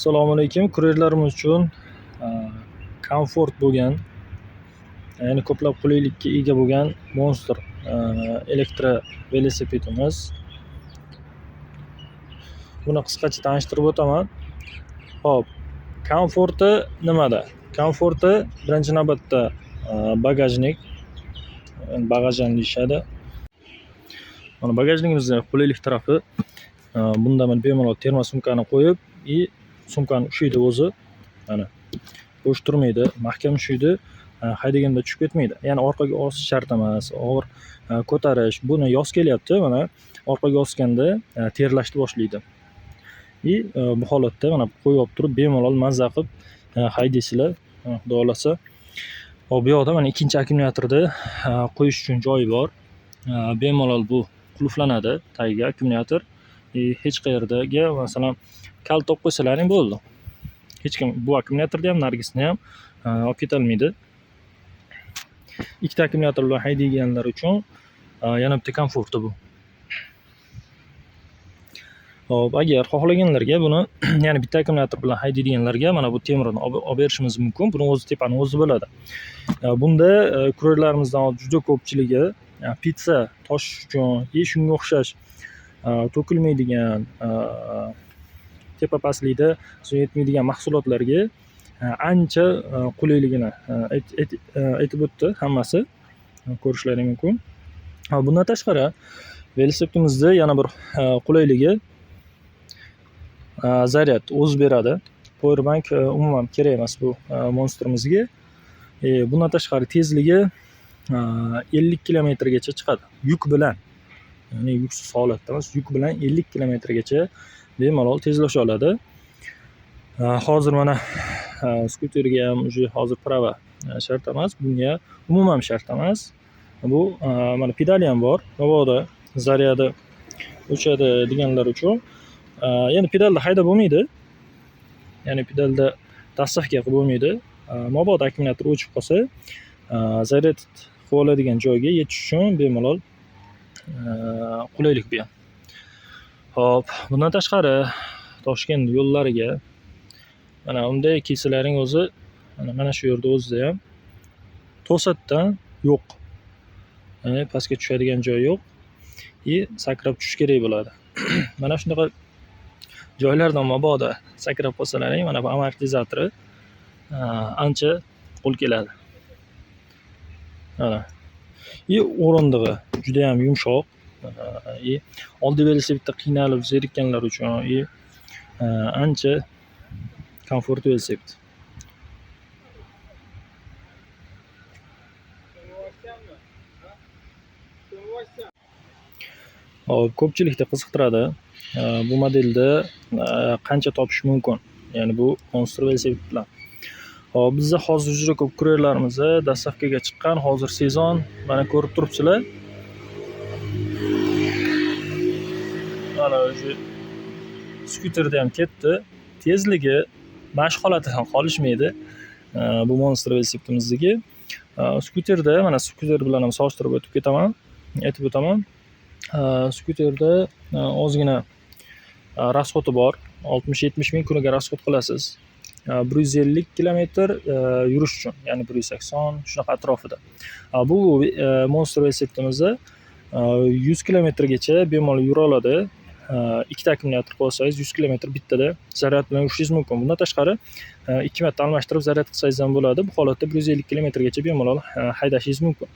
Assalomu alaykum. Kurerlarimiz uchun komfort bo'lgan, ya'ni ko'plab qulaylikka ega bo'lgan Monster elektro velosipedimiz. Buni qisqacha tanishtirib o'taman. Xo'p, komforti nimada? Komforti birinchi navbatda bagajnik, bagajdan deyishadi. Mana bagajligimizda qulaylik tarafi, bunda mana bemalol terma sumkani qo'yib, и sumkani ushlaydi o'zi. Mana bo'sh turmaydi, mahkam ushlaydi, haydaganda tushib ketmaydi. Ya'ni orqaga osish shart emas, og'ir ko'tarish. Buni yoz kelyapti, mana orqaga osganda terlashni boshlaydi. И bu holatda mana qo'yib olib turib bemalol mazza qilib haydaysizlar, xudo xohlasa. Hop, bu yoqda mana ikkinchi akkumulyatorni qo'yish uchun joyi bor. Bemalol bu qulflanadi tagiga akkumulyator. Hech qayerdaga masalan kalit olib qo'ysalaring bo'ldi. Hech kim bu akkumulyatorni ham, nargisini ham olib ketolmaydi. Ikkita akkumulyator bilan haydaydiganlar uchun yana bitta komforti bu. Xo'p, agar xohlaganlarga buni, ya'ni bitta akkumulyator bilan haydaydiganlarga mana bu temirni olib berishimiz mumkin. Buni o'zi tepani o'zi bo'ladi. Bunda kurerlarimizdan juda ko'pchiligi pitsa toshish uchun и shunga o'xshash to'kilmaydigan, tepa pastlikda suv yetmaydigan mahsulotlarga ancha qulayligini aytib o'tdi hammasi. Ko'rishlari mumkin. Bundan tashqari velosipedimizda yana bir qulayligi zaryad o'zi beradi. Powerbank umuman kerak emas bu monstrimizga. Bundan tashqari tezligi 50 kilometrgacha chiqadi yuk bilan. Ya'ni yuksiz holatda emas, yuk bilan 50 kilometrgacha bemalol tezlasha oladi. Hozir mana skuterga ham уже hozir prava shart emas, bunga umuman shart emas. Bu mana pedali ham bor. Mabodo zaryadi o'chadi deganlar uchun. Endi pedalda haydab bo'lmaydi. Ya'ni pedalda dastavka qilib bo'lmaydi. Mabodo akkumulyator o'chib qolsa, zaryad qilib oladigan joyga yetish uchun bemalol qulaylik bu ham. Xo'p, bundan tashqari Toshkent yo'llariga mana unday kelsalaring o'zi mana shu yerda o'zida ham to'satdan yo'q. Ya'ni pastga tushadigan joy yo'q. И sakrab tushish kerak bo'ladi. Mana shunaqa joylardan mabodo sakrab qolsalaring, mana bu amortizatori ancha qo'l keladi. Mana. И o'rindig'i juda ham yumshoq. И oldi velosipedda qiynalib zerikkanlar uchun и ancha komfort velosiped. Hop, ko'pchilikni qiziqtiradi. Bu modelda qancha topish mumkin? Ya'ni bu Monster velosiped bilan. Hop, bizda hozir juda ko'p kurerlarimiz dastavkaga chiqqan. Hozir sezon, mana ko'rib turibsizlar. Mana o'sha skuterda ham ketdi. Tezligi mana shu holatidan qolishmaydi. Bu Monster velosipedimizniki. Skuterda, mana skuter bilan ham solishtirib o'tib ketaman, aytib o'taman. Skuterda ozgina rasxodi bor. 60-70 ming kuniga rasxod qilasiz. 150 kilometr yurish uchun, ya'ni 180 shunaqa atrofida. Bu Monster velosipedimizda 100 kilometrgacha bemalol yura oladi. Ikkita akkumulyator qo'ysangiz 100 kilometr bittada zaryad bilan yurishingiz mumkin. Bundan tashqari 2 marta almashtirib zaryad qilsangiz ham bo'ladi. Bu holatda 150 kilometrgacha bemalol haydashingiz mumkin.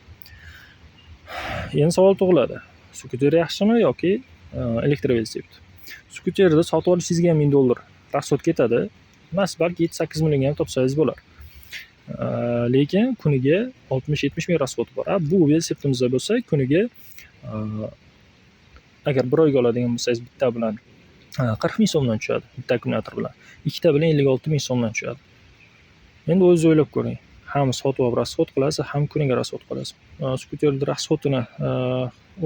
Endi savol tug'iladi. Skuter yaxshimi yoki elektrovelosiped? Skuterni sotib olishingizga ham $1000 rasxod ketadi. Emas, balki 7-8 millionga ham topsangiz bo'lar. Lekin kuniga 60-70 ming rasxod bor. Bu velosipedimizda bo'lsa kuniga agar bir oyga oladigan bo'lsangiz bitta bilan 40 ming so'mdan tushadi, bitta akkumulyator bilan. Ikkita bilan 56 ming so'mdan tushadi. Endi o'zingiz o'ylab ko'ring. Ham sotib olib rasxod qilasiz, ham kuniga rasxod qilasiz. Skuterni rasxodini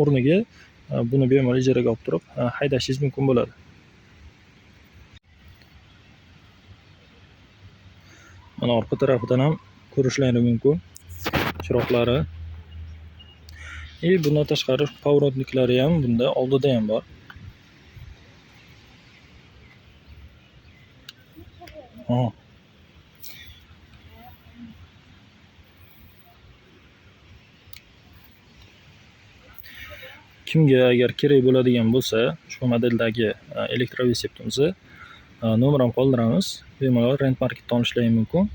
o'rniga buni bemalol ijaraga olib turib haydashingiz mumkin bo'ladi. Mana orqa tarafidan ham ko'rishlari mumkin chiroqlari. И bundan tashqari поворотниклari ham bunda oldida ham bor. Aha. Kimga agar kerak bo'ladigan bo'lsa, ushbu modeldagi elektrovelosipedimizni nomer ham qoldiramiz. Bemalol Rent Marketdan olishlari mumkin.